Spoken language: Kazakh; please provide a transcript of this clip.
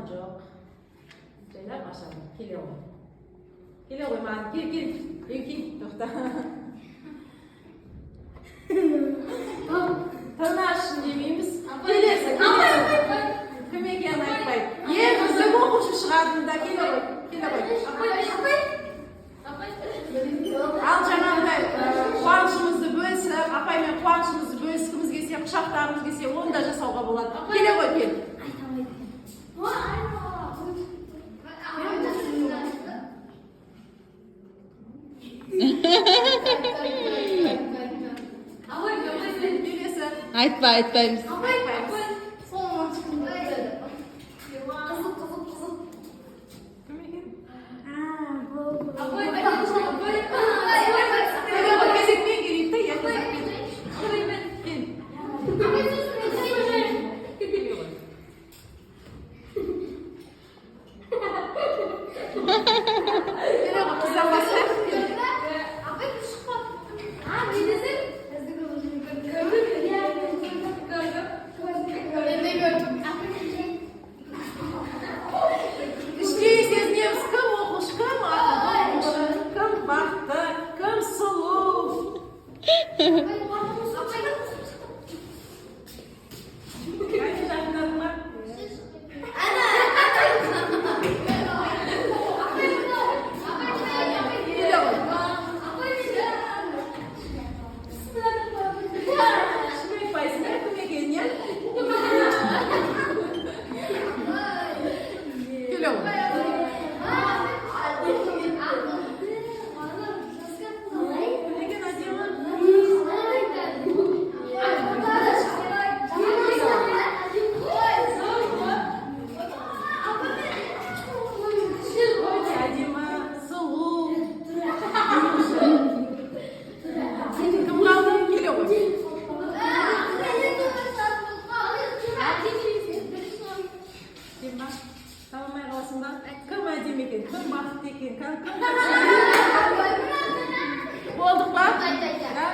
Жоқ, жайлап ашамын. Келе ғой, келе ғой маған, кел, кел, еңкей, тоқта. Тырнаш демейміз. Келесі, келесі кім екенін айтпайды. Ең үздік оқушы шығады да. Келе ғой, келе ғой. Ал жаңағыдай қуанышымызды бөлісіп, апаймен қуанышымызды бөліскіміз келсе, құшақтағымыз келсе, оны да жасауға болады. Келе ғой, кел. Келесі. Айтпа, айтпаймыз. Айтпаймыз. Кім екен? Келе ғой, кезекпен келейік та, иә, кезекпен. Кел. Келе ғой. Келе ғой, қыздан бастайық. Кел. Іштей сезінеміз, кім оқушы, кім ақылды оқушы, кім бақытты, кім сұлу. Кәне, жақындадың ба? Келе ғой. Ешкім айтпайсың, иә, кім екенін, иә? Келе ғой. Кім екен әдемі? Өте әдемі, сұлу. Кім қалды? Келе ғой. Сен ба? Таба алмай қаласың ба? Кім әдемі екен, кім бақытты екен, кім? Болдық па? Да?